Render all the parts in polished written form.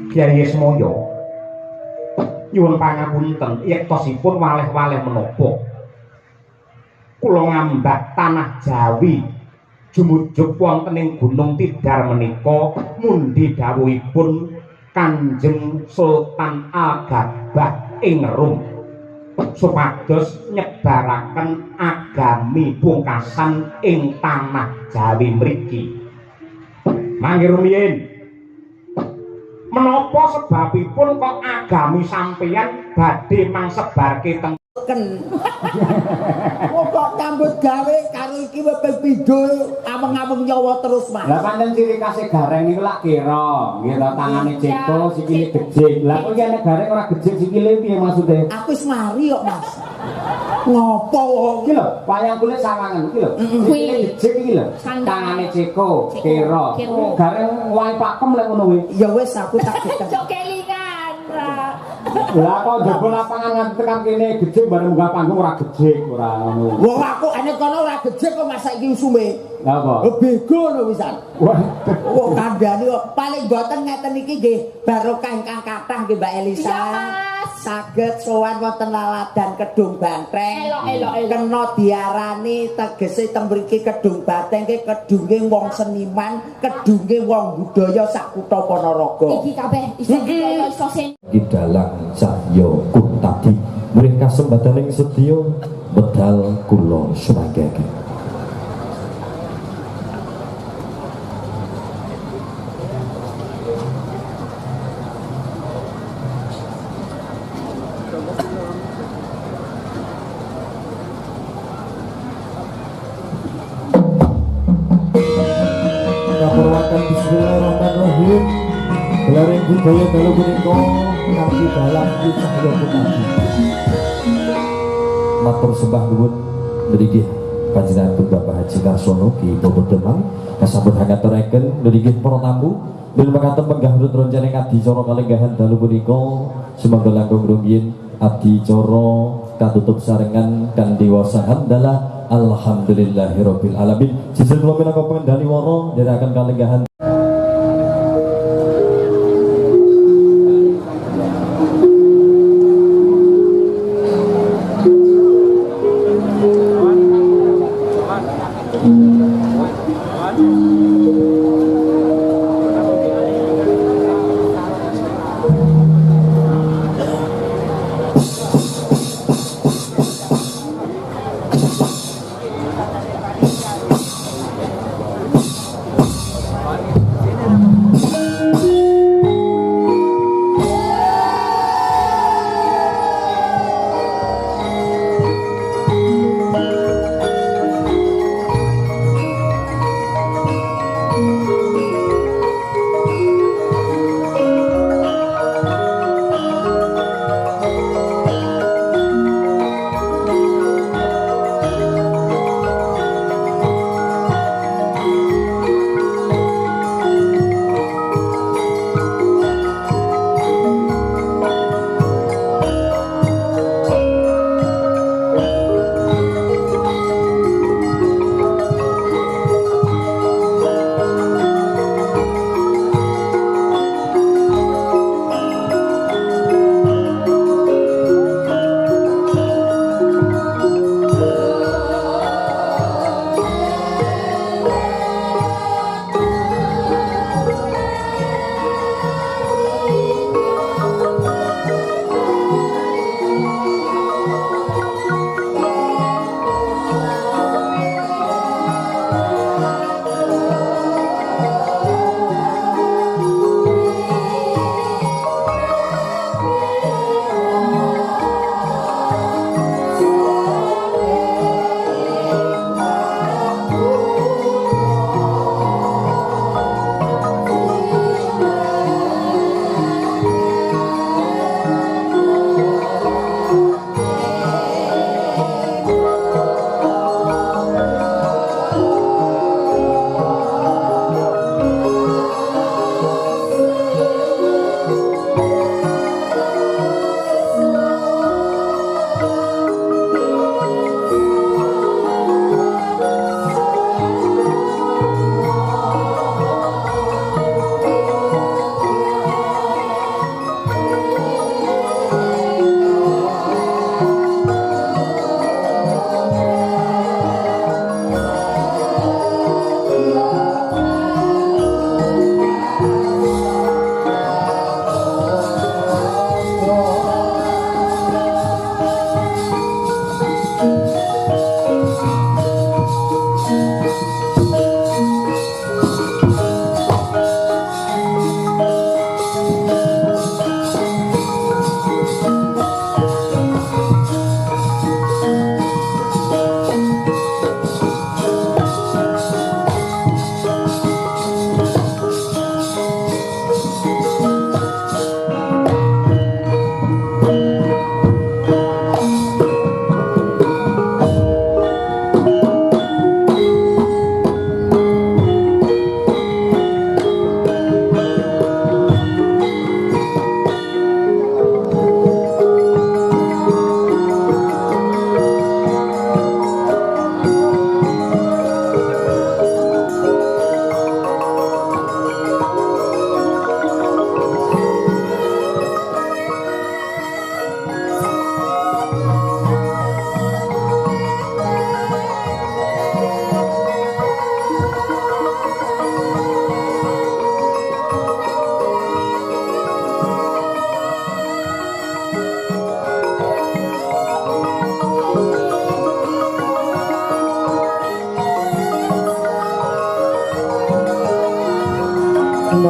Kyai Ismaya nyuwun pangapunten yektosipun waleh-waleh menapa kula ngambah tanah Jawi jumujuk wonten ing Gunung Tidar menika mundi dawuhipun Kanjeng Sultan Al-Gabah ing Rum supados nyebaraken agami pungkasan ing tanah Jawi mriki. Mangke rumiyin menapa sebabipun kok agami sampeyan badhe mangsebarke teng ken. Kok nyambut gawe karo iki ping pindho ameng-ameng nyawa terus, Mas. Lah pancen ciri khase gareng niku lak kira, nggih to tangane ceko sikile gejik. Lah kok iki nek gareng ora gejik sikile piye maksude? Aku wis mari kok, Mas. Ngopo wong? Iki lho, wayang kulit sawangan iki lho. Sikile gejik iki lho. Tangane ceko, kira. Gareng wae pakem lek ngono kuwi. Ya wis aku tak getek. Cok kelingan. Lah kok njaba lapangan nganti tekan kene gejik bareng munggah panggung ora gejik ora ngono. Wong aku ene kono ora gejik kok Mas saiki usume. Lah apa? Oh bego lho wisan. Wah, wong kandhane kok paling mboten ngeten iki nggih barokah ingkang kathah nggih Mbak Elisa. Iya, Mas. Saged sowan wonten laladan Kedung Banteng. Elok elok elok. Kena diarani tegese teng mriki Kedung Banteng ki kedunge wong seniman, kedunge wong budaya sak kutha Ponorogo. Iki kabeh iso budaya iso sen. Ki dalang Cahya Kuntadi murih kasembadaning sedya medal kula sumanggake. Kapurwaken bismillahirrahmanirrahim. Gelaring budaya dalu punika kanthi dalang Ki Cahya Kuntadi. Matur sembah nuwun mriki panjenenganipun Bapak Haji Karsono Ki Bapak Demang kasambut hangaturaken mriki para tamu mil mekaten menggah urut rencana adicara kalenggahan dalu punika sumangga langkung rumiyin adicara katutup sarengan kanthi waosan hamdalah alhamdulillahirabbil alamin. Jejel kula minangka pengendali wara ndherekaken kalenggahan.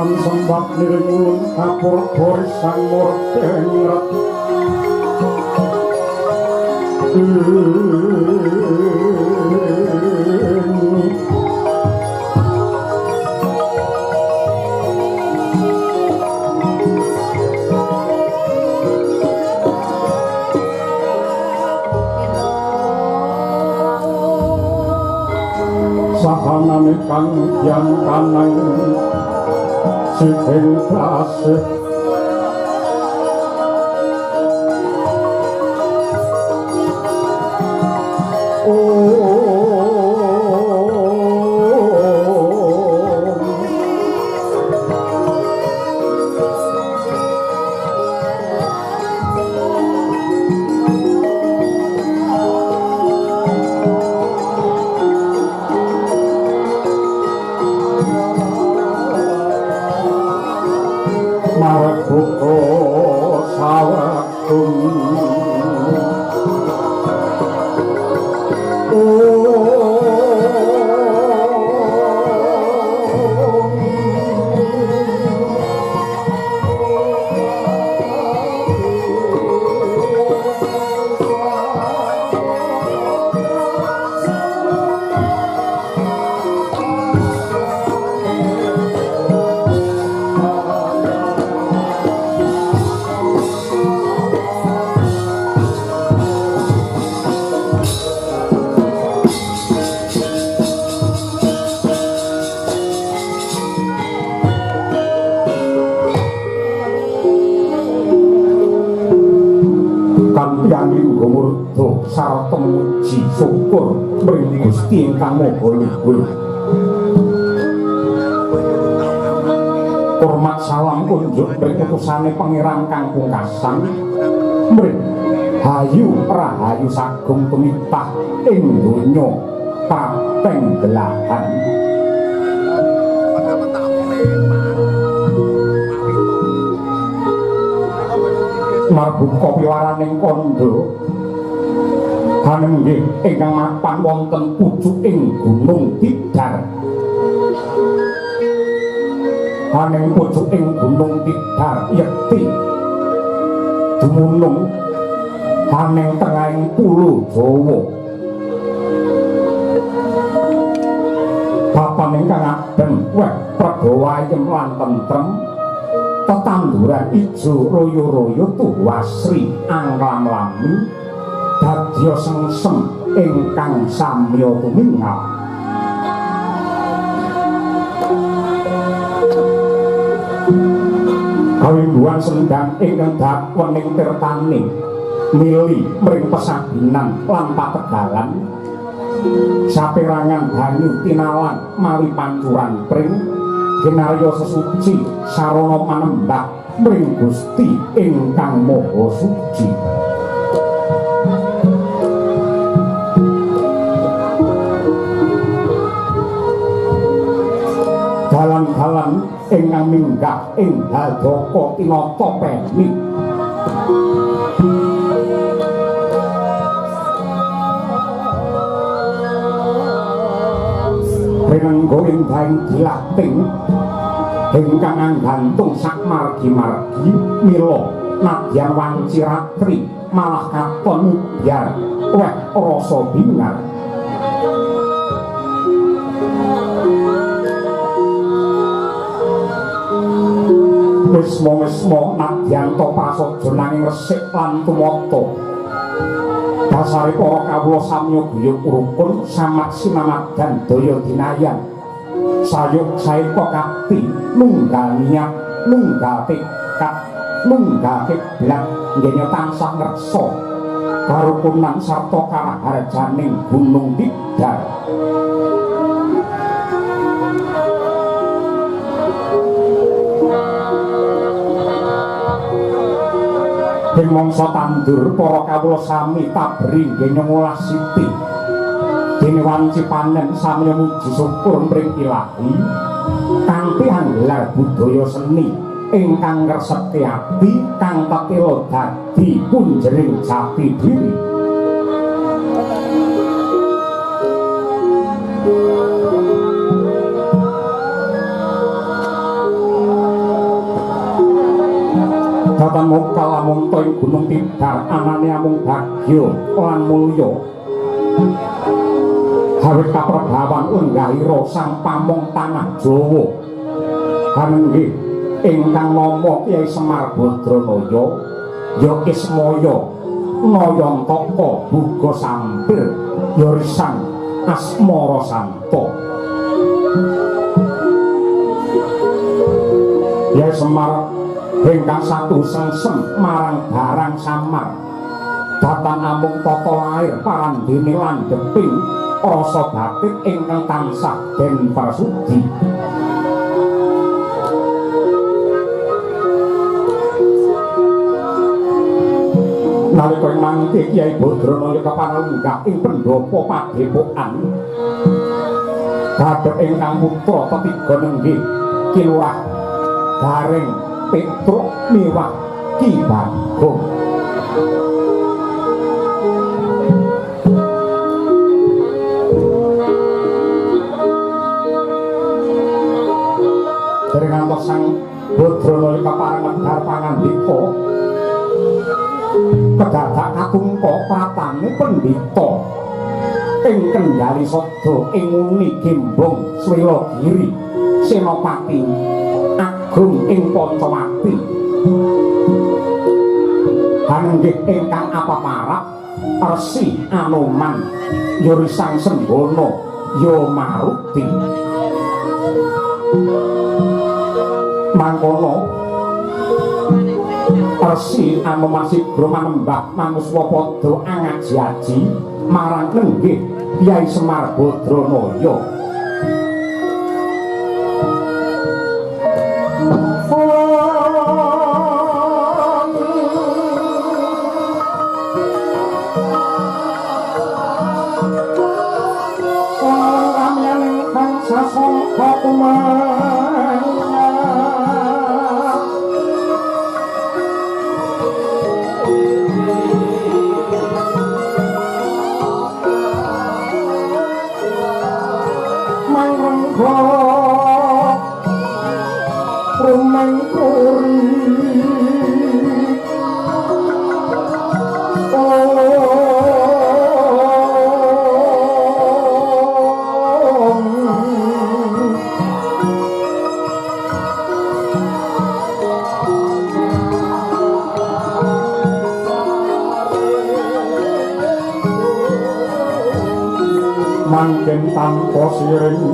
Lan sembah niring ulun kapur borisan murtengret. Sahanane kang yang kanang sing kasih sarta muji syukur mring Gusti ingkang Maha Luhur. Hormat salam kunjuk mring utusane Pangeran kang pungkasan mring hayu rahayu sagung tumitah ing donya pateng belahan. Marbuka piwaraning kandha panenggih ingkang mapan wonten pucuking Gunung Tidar. Haning pucuking Gunung Tidar yekti dumunung haning tengahing pulo Jawa. Papan ingkang adem weh pregawa ayem lan tentrem, tetanduran ijo royo-royo tuwasri anglam-lami dadya sengsem ingkang samya tumingal. Kawimbuhan sendang ingkang dakwening tirtane mili mring pesaginan lan pategalan, saperangan banyu tinalan mawi pancuran pring kinarya sesuci sarana manembah mring Gusti ingkang Maha Suci. Dalan-dalan ingkang minggah ing haldaka tinata peni rinenggo indahing dilating ingkang anggantung sak margi-margi mila nadyan wanci ratri malah katon mubyar weh rasa bingar. Wisma-wisma nadyan ta prasaja nanging resik lan tumata. Dasare para kawula samya guyub rukun samat sinamadan daya dinayan. Sayuk saeka kapti nunggal niat, nunggal tekad, nunggal kiblat nggene tansah ngreksa karukunan sarta karaharjaning Gunung Tidar. Ing mangsa tandur para kawula sami tabri nggene ngolah siti. Dene wanci panen sami muji syukur mring Ilahi kanthi anggelar budaya seni ingkang ngresepke ati kang tetela dadi punjering jati diri. Datan muka lamun ing Gunung Tidar anane amung bagya lan mulya. Hawit kaprebawan lenggahira sang pamong tanah Jawa. Hanenggih ingkang nama Kyai Semar Badranaya ya Ismaya Nayantaka buga sampir ya Risang Asmara Santa. Kyai Semar ingkang satu sengsem marang barang samar datan amung tata lair parandene landheping rasa batin ingkang tansah den prasudi. Nalika mangke Kyai Badranaya kepareng ing pendhapa padhepokan kadhep ingkang putra tetiga nenggih Ki Lurah Gareng Petruk miwah Ki Bagong. Dereng ngantos sang Badranaya kepareng medhar pangandika kedadak katungka pratane pendhita ing Kendali Sada ing Uni Gembong Swelagiri Senopati Agung ing Pancawati. Hanenggih ingkang apaparap Resi Anoman ya Risang Sembana ya Maruti. Mangkono Resi Anoman sigra manembah manuswa padha angaji-aji marang nenggih Kyai Semar Badranaya. Mangken tanpa siring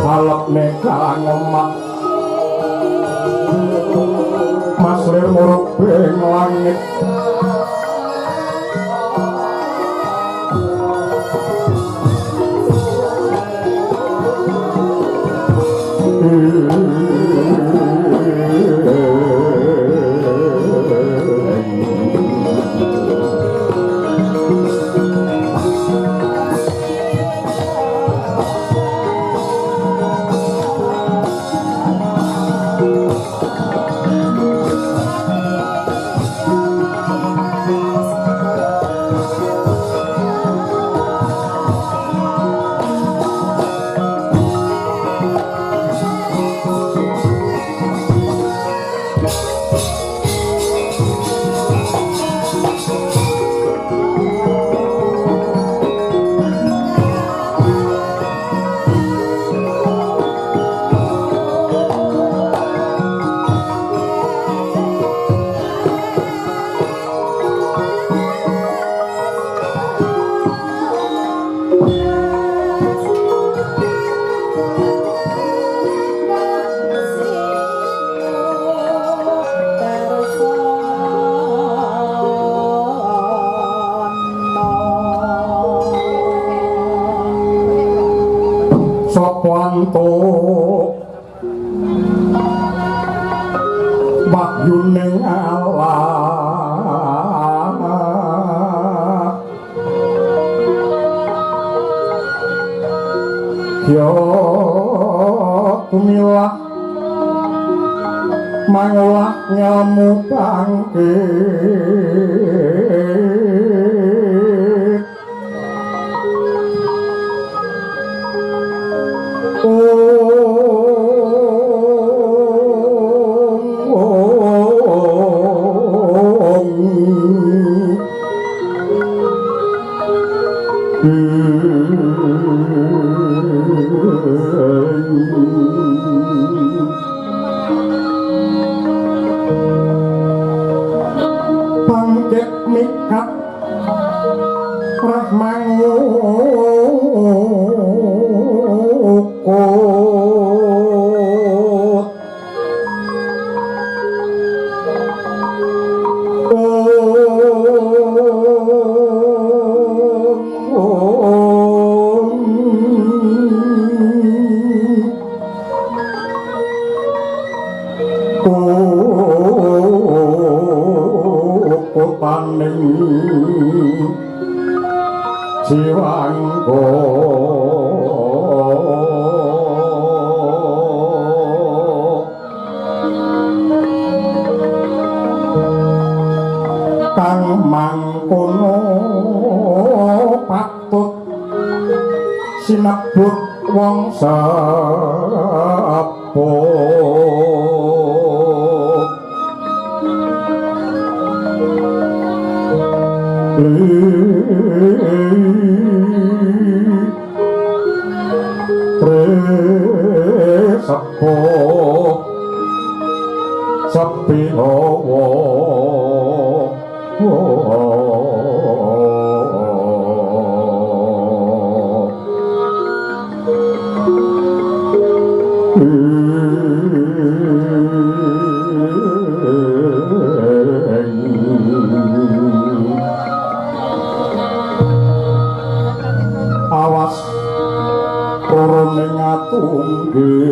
alepne kalang omah maslir murubing langit Sapa wahyuning Allah ya tumilah mangolah ngelmu bangkit Om, om, om. Rahmangukut Kutaning jiwanggo kang mangkono patut sinebut wong sepuh. Sepuh sepi hawa awas korone ngatunggil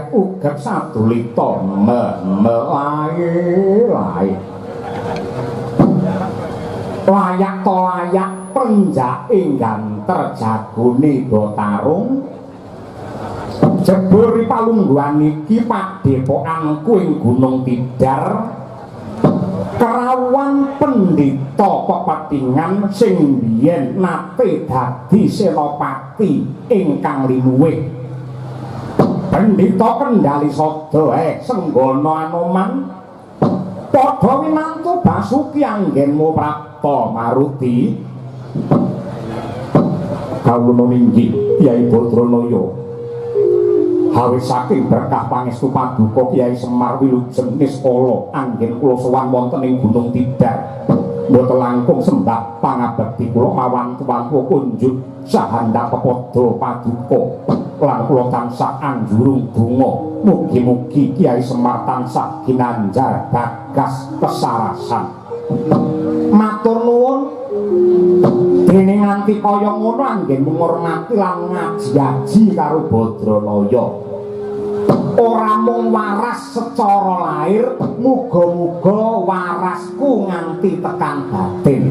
Ugak sadulita melae-lae layak to layak penjake ganter jagone Batarung jebul palungguhan iki padhepokanku ing Gunung Tidar kerawan pendhita pepethingan sing biyen nate dadi senopati ingkang linuwih. Pendhita Kendali Sada Senggana Anoman padha winantu Basuki anggenmu prapta maruti. Kawula ninggi Kyai Badranaya hawis saking berkah pangestu paduka Kyai Semar wilujeng niskala anggen kula sowan wonten ing Gunung Tidar mboten langkung sembah pangabekti kula mawantu-wantu kunjuk sahandap pepadha paduka lan kula tansah anjurung donga mugi-mugi Kyai Semar tansah ginanjar bagas kesarasan. Matur nuwun dene nganti kaya ngono anggenmu ngurmati lan ngaji-aji karo Badranaya. Ora mung waras secara lahir, muga-muga warasku nganti tekan batin.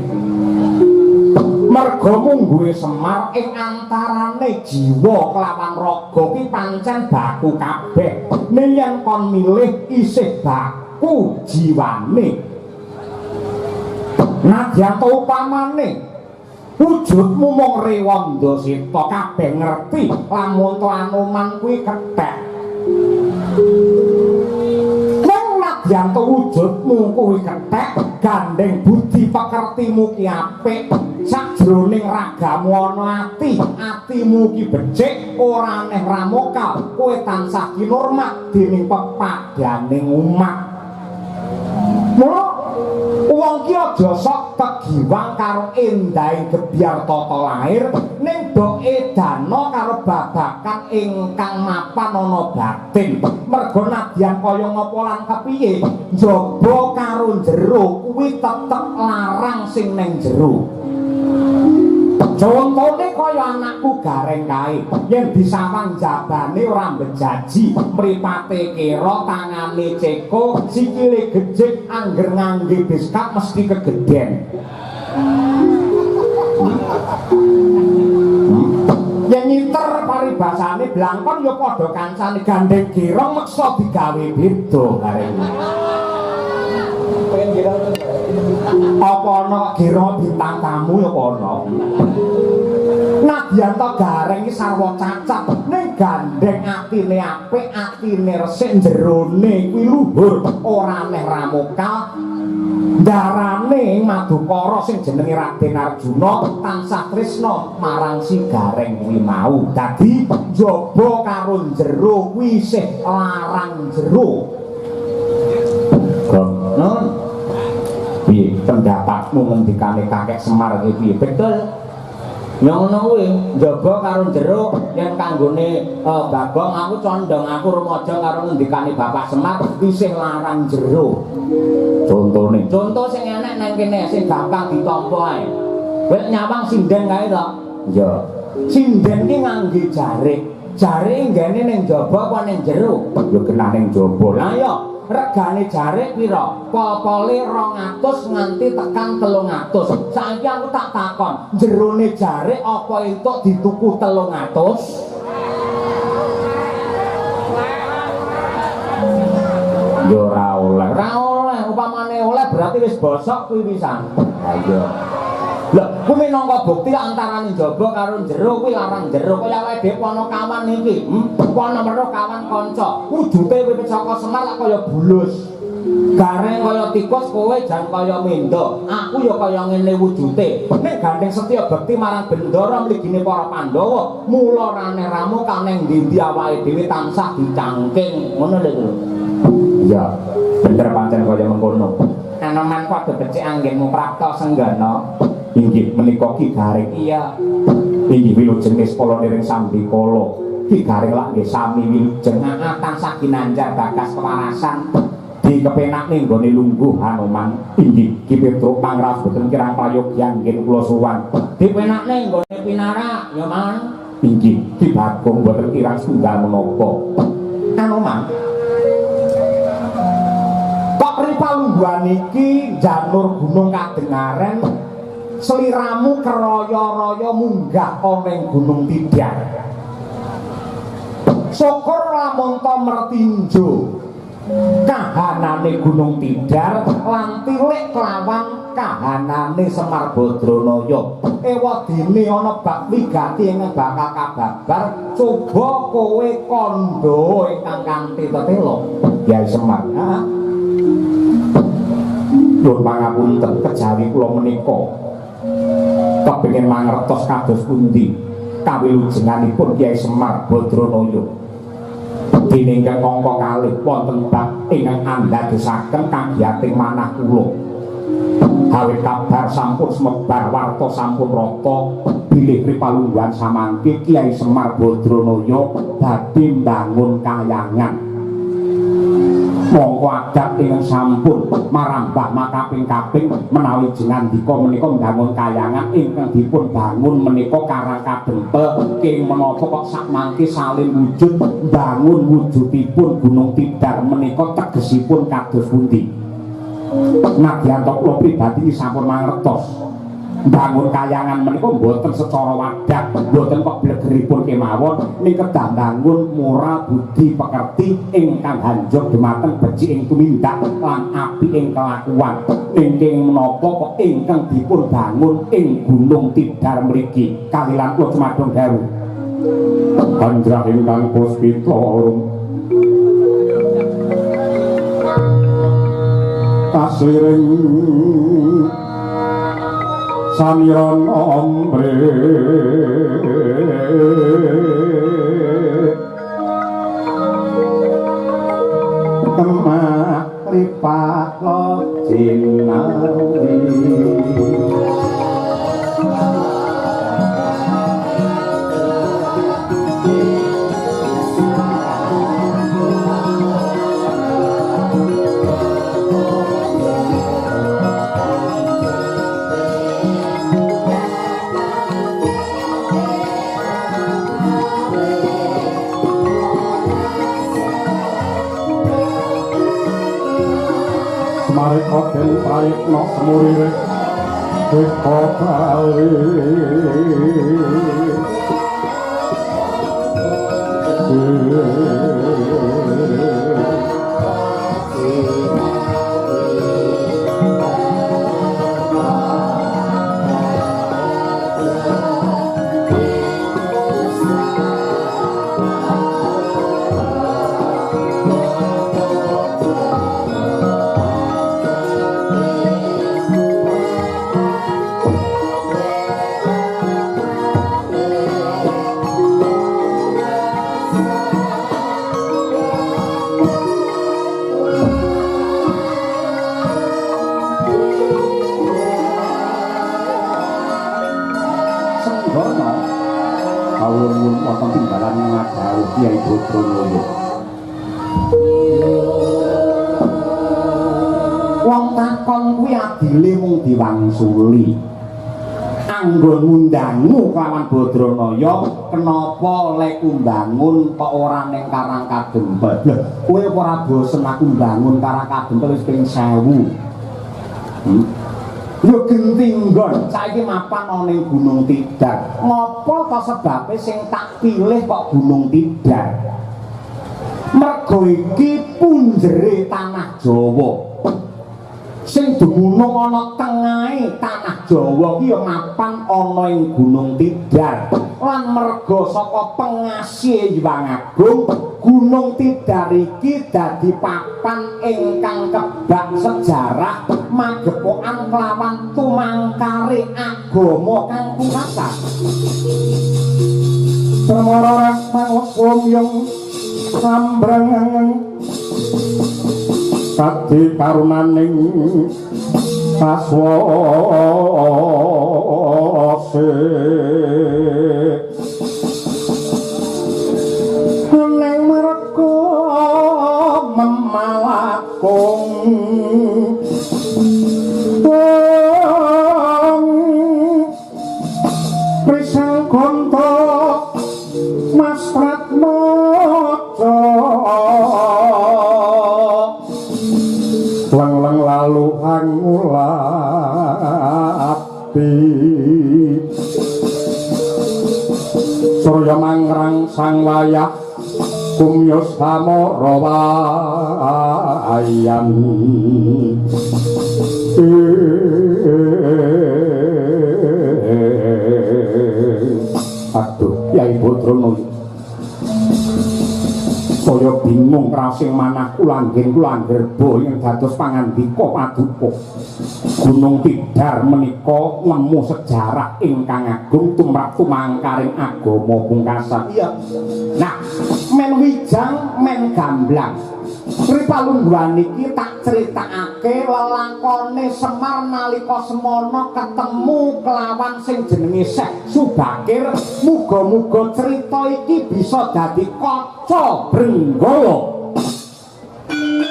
Merga mungguhe Semar ing antarane jiwa kelawan raga ki pancen baku kabeh. Ning yen kon milih isih baku jiwane. Nadyan ta upamane wujudmu mung rewanda seta kabeh ngerti lamun to Anoman kuwi kethek. Ning nadyan ta wujudmu kuwi kethek, gandeng budi pekertimu ki apik. Sajroning ragamu ana ati, atimu ki becik, ora aneh ramokal, kowe tansah kinurmat dening pepadaning umat. Mula wong ki aja sok tegiwang karo endahe gebyar tata lahir, ning do edana karo babakan ingkang mapan ana batin. Merga nadyan kaya ngapa lan kepiye, njaba karo jero kuwi tetep larang sing ning jero. Contone kaya anakku Gareng kae, yen disawang jabane ora mbejaji, mripate kera, tangane ceko, sikile gejik, angger ngangge beskap mesti kegeden. Yen nyiter paribasane blangkon ya padha kancane, gandeng gerong meksa digawe beda Gareng. Apa ana gerong bintang tamu ya apa ana? Nadyan to Gareng iki sarwa cacat, ning gandeng atine apik, atine resik, jerone kuwi luhur, ora aneh ramokal. Darane Madukara sing jenenge Raden Arjuna tansah tresna marang si Gareng kuwi mau. Dadi njaba karo jero kuwi isih larang jero. Gono. Piye pendapatmu ngendikane Kakek Semar iki piye? Betul. Ya ngono kuwi, njaba karo jero yen kanggone Bagong aku condong, aku rumaja karo ngendikane Bapak Semar isih larang jero. Contone. Conto sing enek nang kene sing gampang ditampa ae. Kowe nyawang sinden kae to? Iya. Sinden ki ngangge jarik. Jarik nggene ning njaba apa ning jero? Ya kena ning njaba. Lah ya, regane jarik pira? Popole 200 nganti tekan 300. Saiki aku tak takon, jerone jarik apa entuk dituku 300? Ya ora oleh. Ora oleh, upamane oleh berarti wis bosok kuwi pisan. Ha iya. Lho, kuwi minangka bukti antarane njaba karo jero kuwi larang jero. Kaya awake dhewe Ponokawan iki, Pono weruh kawan kanca. Wujute wiwit saka Semar lak kaya bulus. Gareng kaya tikus, kowe jan kaya mendo. Aku ya kaya ngene wujute. Nek gandeng setya bekti marang Bendara mligine para Pandhawa, mula rane ramu kaneng ndi-ndi awake dhewe tansah dicangking. Ngono lho, Tru. Iya, bener pancen kaya mengkono. Anoman padha becik anggenmu prapta senggana. Inggih menika Ki Gareng. Iya. Inggih wilujeng niskala niring sambikala. Ki Gareng lak nggih sami wilujeng. Heeh, tansah ginanjar bagas kewarasan. Dikepenakne nggone lungguh Hanoman. Inggih Ki Petruk pangraos boten kirang prayogi anggen kula sowan. Dipenakne nggone pinarak ya, Man. Inggih Ki Bagong boten kirang setunggal menapa. Hanoman, kok ripalungguhan iki janur gunung kadengaren sliramu keraya-raya munggah ana ing Gunung Tidar. Syukur lamun ta mertinjo kahanane Gunung Tidar lan tilik kelawan kahanane Semar Badranaya. Ewadene ana bab wigati ingkang bakal kababar, coba kowe kandha ingkang kanthi tetela. Kyai Semar, heeh. Nyuwun pangapunten kejawi kula menika kepengin mangertos kados pundi kawilujenganipun Kyai Semar Badranaya. Dene ingkang angka kalih wonten bab ingkang andadosaken kagiyating manah kula. Awit kabar sampun semebar, warta sampun rata bilih ripalungguhan samangke Kyai Semar Badranaya badhe mbangun kayangan. Mongko adat ingkang sampun marambah makaping-kaping menawi jengandika menika mbangun kayangan ingkang dipun bangun menika karang kadempel keng menapa kok sakmangke salin wujud mbangun wujudipun Gunung Tidar menika tegesipun kados pundi? Nadyan to kula pribadi sampun mangertos mbangun kayangan menika mboten secara wadah, mboten kok blegeripun kemawon, ning kedah mbangun moral budi pekerti ingkang hanjog dumateng becik ing tumindak lan apik ing kelakuan. Ning menapa kok ingkang dipun bangun ing Gunung Tidar mriki? Kalilan kula cumadung dawuh. Kanjeng ingkang puspita kasliring samiran ombre kemak ripak jinawi. Sumareka den prayitna semurire eka bali. Kyai Badranaya. Wong takon kuwi adile mung diwangsuli. Anggon ngundangu kelawan Badranaya, kenapa lek mbangun kok ora ning Karang Kadempel? Lho, kowe ora bosen aku mbangun Karang Kadempel wis ping 1000. Yo genti nggon, saiki mapan ana ning Gunung Tidar. Ngopo to sebabe sing tak pilih kok Gunung Tidar? Mergo iki punjere tanah Jawa. Sing dumunung ana tengahe tanah Jawa ki ya mapan ana ing Gunung Tidar. Lan mergo saka pengasihe Hyang Agung, Gunung Tidar iki dadi papan ingkang kebak sejarah magepokan kelawan tumangkare agama kang pungkasan. Permara manglekung yung sambreng kadi karunaning kaswase ning merga memalakung Prisang Gonto Mas Pratmojo leng-leng lalu angulati surya mangrang sang wayah kumyos samara wayan. Aduh, Kyai Badranaya saya bingung rasing manah kula anggen kula anggerba ing dados pangandika paduka. Gunung Tidar menika nemu sejarah ingkang agung tumrap tumangkaring agama pungkasan. Iya. Nah, men wijang men gamblang. Pripalungguhan iki tak critakake lelakone Semar nalika semana ketemu kelawan sing jenenge Syekh Subakir. Muga-muga cerita iki bisa dadi kaca brenggala. Thank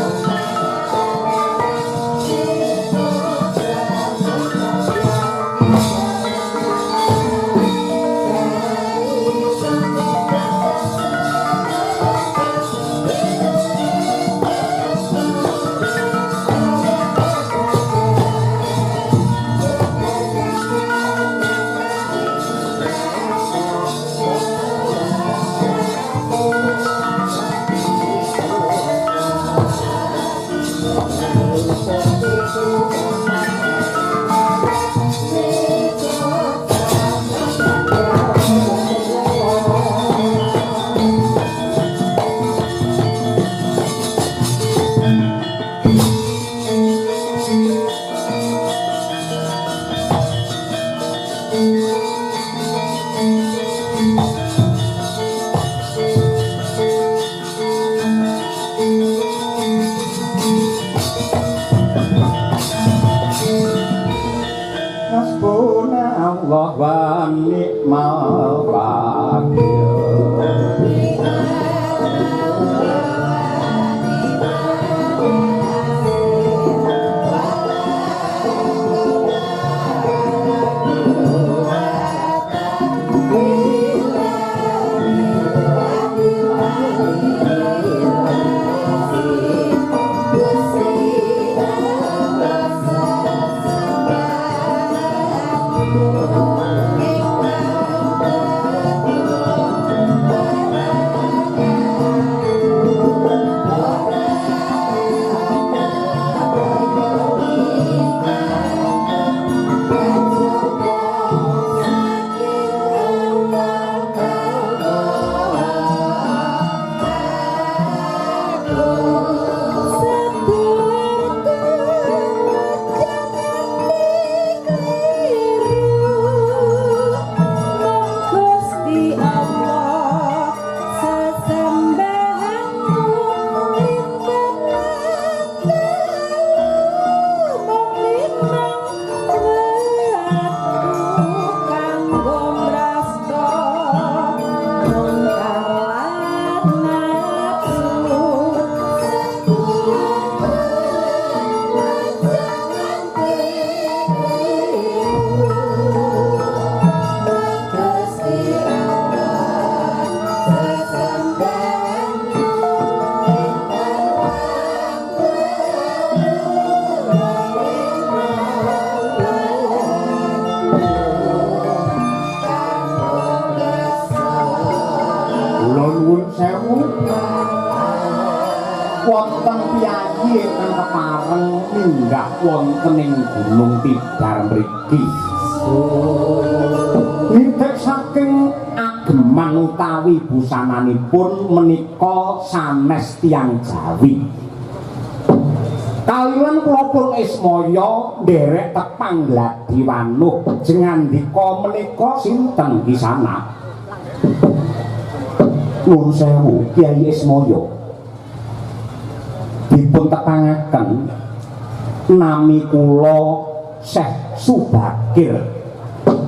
you. Wonten piyayi ingkang kepareng minggah wonten ing Gunung Tidar mriki. Nitik saking ageman utawi busananipun menika sanes tiyang Jawi. Kaliyan kula pun Ismaya nderek tepang gladi wanuh jengandika menika sinten kisana? Nuwun sewu Kyai Ismaya. Dipun tepangaken nami kula Syekh Subakir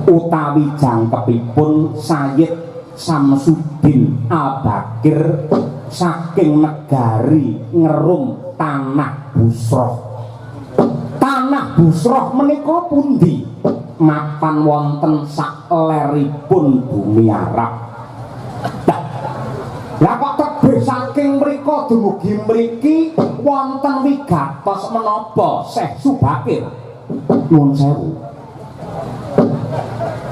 utawi jangkepipun Sayyid Samsudin Al-Bakir saking negari Ngerum Tanah Busroh. Tanah Busroh menika pundi? Mapan wonten sakleripun bumi Arab. Lah kok tebih saking mriko dumugi mriki wonten wigatos menapa Syekh Subakir? Nuwun sewu.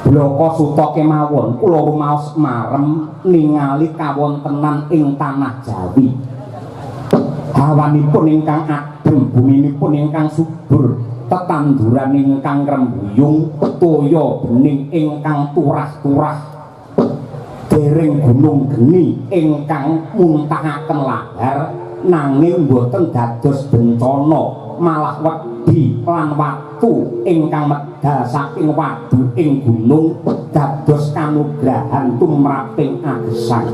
Bloko suta kemawon kula rumaos marem ningali kawontenan ing tanah Jawi. Hawanipun ingkang adem, buminipun ingkang subur, tetanduran ingkang rembuyung, toya bening ingkang turah-turah. Dereng gunung geni ingkang muntahaken lahar nanging boten dados bencana, malah wedi lan watu ingkang medal saking wadu ing gunung dados kanugrahan tumraping agesang.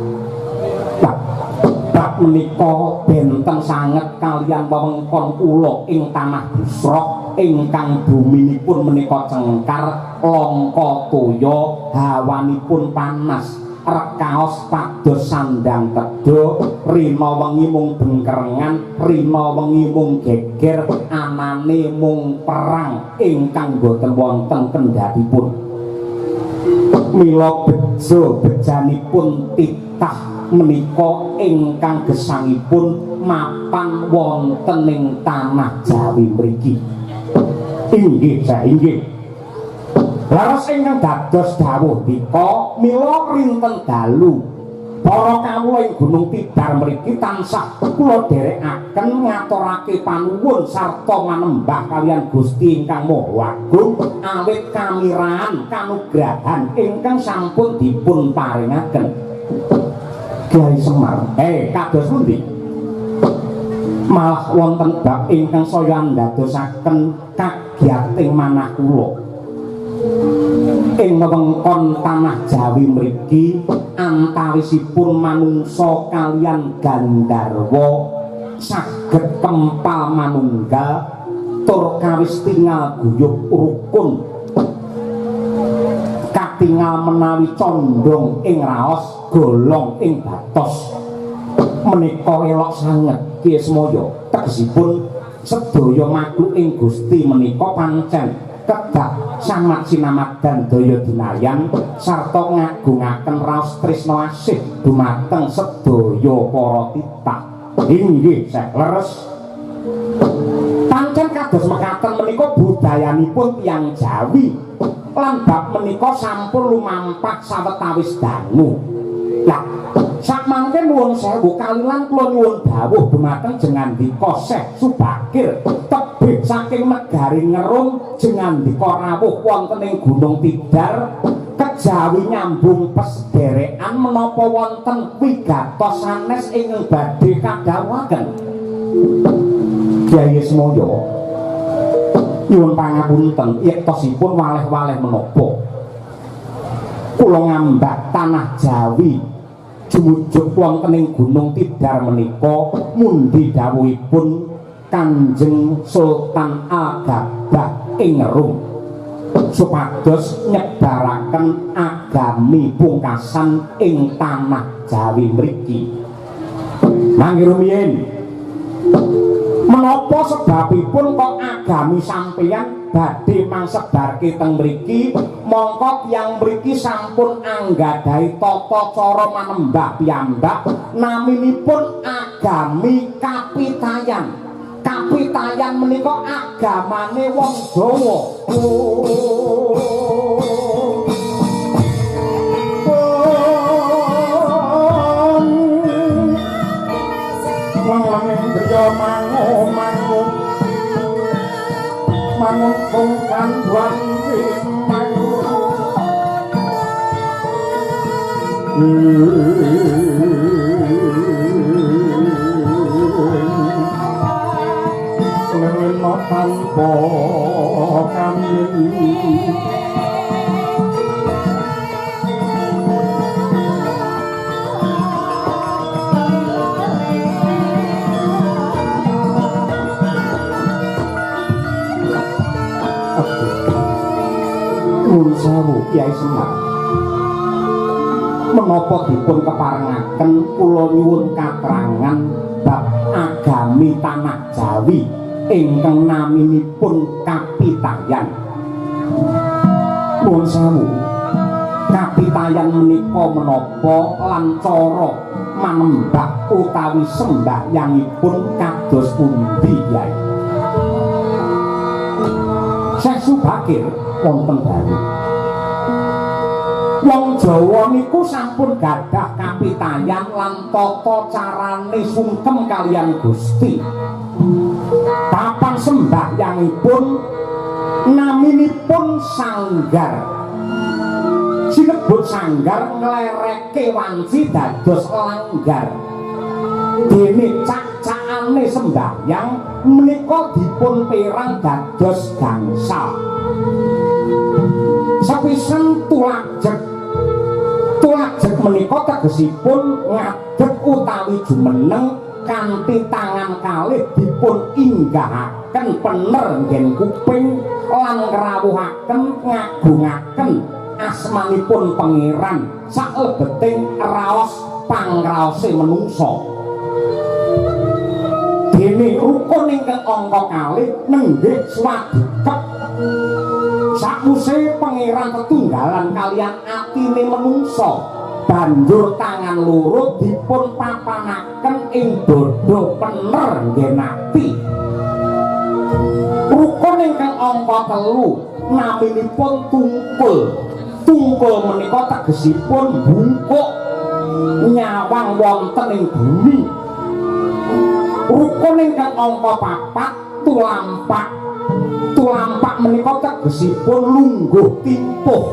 Bab menika benten sanget kaliyan wewengkon kula ing tanah Busroh ingkang buminipun menika cengkar, langka toya, hawanipun panas, rekaos pados sandang tedha, rina wengi mung bengkerengan, rina wengi mung geger, anane mung perang ingkang boten wonten kendhatipun. Mila bejo bejanipun titah menika ingkang gesangipun mapan wonten ing tanah Jawi mriki. Inggih, inggih. Laras ingkang dados dawuh dika mila rinten dalu para kawula ing Gunung Tidar mriki tansah kula dherekaken ngaturake panuwun sarta manembah kaliyan Gusti ingkang Maha Agung awit kamirahan kanugrahan ingkang sampun dipun paringaken. Kyai Semar, kados pundi? Malah wonten bab ingkang saya ndadosaken kagiyating manah kula. Ing wewengkon tanah Jawi mriki antawisipun manungsa kaliyan gandharwa saged kempal manunggal tur kawis tingal guyub rukun, katingal menawi condong ing raos golong ing batos. Menika elok sanget Ki Ismaya, tegesipun sedaya makhluk ing Gusti menika pancen kedah sangat sinamadan daya dinayan sarta ngagungaken raos tresna asih dumateng sedaya para titah. Inggih, leres. Pancen kados mekaten menika budayanipun tiyang Jawi lan bab menika sampun lumampah sawetawis dangu. Lah sakmangke nuwun sewu kalilan kula nyuwun dawuh dumateng jengandika Syekh Subakir tebih saking negari Ngerum jengandika rawuh wonten ing Gunung Tidar kejawi nyambung pesederekan menapa wonten wigatos sanes ingkang badhe kadhawuhaken. Kyai Ismaya nyuwun pangapunten yektosipun waleh-waleh menapa kula ngambak tanah Jawi jumujuk wonten ing Gunung Tidar menika mundi dawuhipun Kanjeng Sultan Al-Gabah ing Rum supados nyebaraken agami pungkasan ing tanah Jawi mriki. Mangke rumiyin menapa sebabipun kok agami sampeyan badhe mangsebarke teng mriki? Mongko tiyang mriki sampun anggadhahi tata cara manembah piyambak naminipun agami Kapitayan. Kapitayan menika agamane wong Jawa. Wong lanang Mangu-mangu manguntung kanduan wimangu. Lena tanpa kami. Nuwun sewu Kyai Semar. Menapa dipun keparengaken kula nyuwun katrangan bab agami tanah Jawi ingkang naminipun Kapitayan. Nuwun sewu. Kapitayan menika menapa lan cara manembah utawi sembahyangipun kados pundi Kyai? Syekh Subakir wonten dawuh. Wong Jawa niku sampun gadah kapitayan lan tata carane sungkem kaliyan Gusti. Papan sembahyangipun naminipun sanggar. Sinebut sanggar nglereke wanci dados langgar. Dene cak-cakane sembahyang menika dipun perang dados gangsal. Sepisan tulajeg. Tulajeg menika tegesipun ngadeg utawi jumeneng kanthi tangan kalih dipun inggahaken pener nggen kuping lan ngrawuhaken ngagungaken asmanipun Pangeran saklebeting raos pangraose menungsa. Dene rukun ingkang angka kalih nenggih swadikep. Sakwise Pangeran tetunggalan kaliyan atine menungsa, banjur tangan loro dipun papanaken ing dada pener nggen ati. Rukun ingkang angka telu naminipun tungkul. Tungkul menika tegesipun bungkuk nyawang wonten ing bumi. Rukun ingkang angka papat tulampak. Tulampak menika tegesipun lungguh timpuh.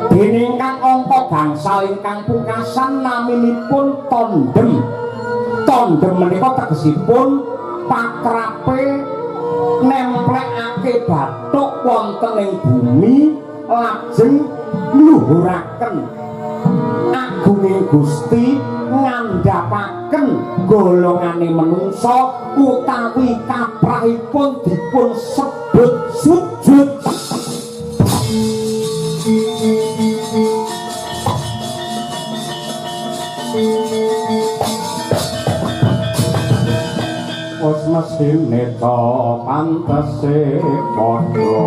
Dene ingkang angka gangsal ingkang pungkasan naminipun tondem. Tondem menika tegesipun patrape nemplekake bathuk wonten ing bumi lajeng ngluhuraken agunging Gusti ngandhapaken golongane menungsa utawi kaprahipun dipun sebut sujud. Wis mesthine ta pantese padha.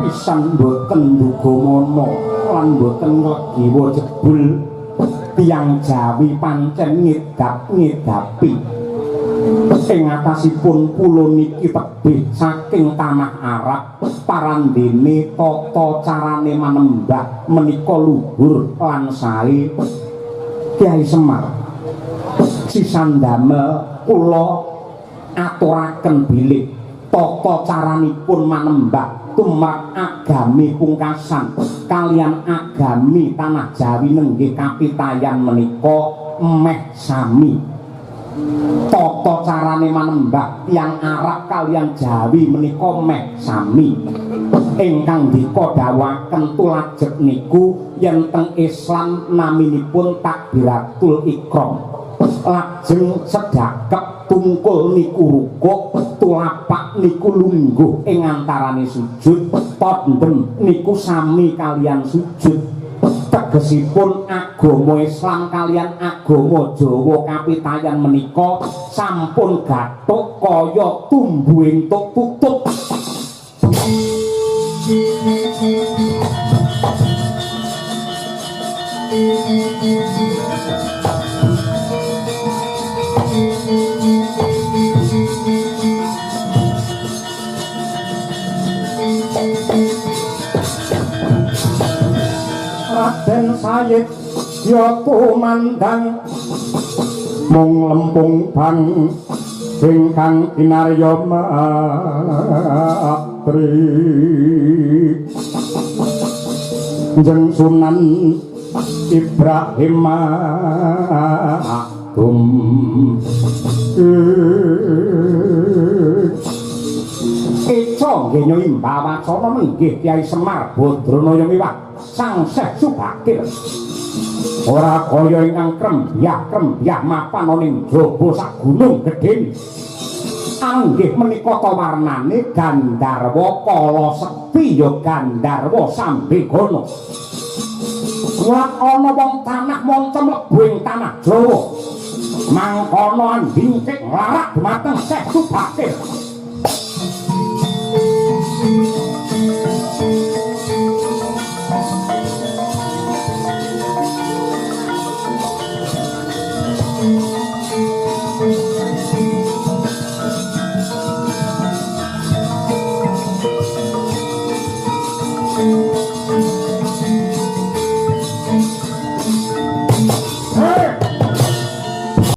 Pisan mboten nduga lan mboten nglegiwa jebul tiyang Jawi pancen ngedap-ngedapi ing atasipun pulo niki tebih saking tanah Arab parandene tata carane manembah menika luhur lan sae. Kyai Semar sisan damel kula Aturaken bilih tata caranipun manembah tumrap agami pungkasan kalian agami tanah Jawi nenggih kapitayan menika meh sami. Tata carane manembah tiyang Arab kalian Jawi menika meh sami. Ingkang dika dawuhaken tulajeg niku yen teng Islam naminipun takbiratul ikram. Lajeng sedhakep tungkul niku rukuk, tulapak niku lungguh ing antarane sujud, tandem niku sami kalian sujud. Tegesipun agama Islam kalian agama Jawa kapitayan menika sampun gathuk kaya tumbu entuk tutup. Raden Sayid ya tumandang mung lempung bang ingkang kinarya matri Jeng Sunan Ibrahim Agung. Eca nggih nyimba wacana menggih Kyai Semar Badranaya miwah Sang Syekh Subakir. Ora kaya ingkang krembyah-krembyah mapan ana ing jaba sak gunung gedhe. Anggih menika ta warnane Gandharwa Kala Sekti ya Gandharwa Sambegana. Lan ana wong tanah monco mlebu ing tanah Jawa. Mangkono andingkik nglarak dumateng Syekh Subakir.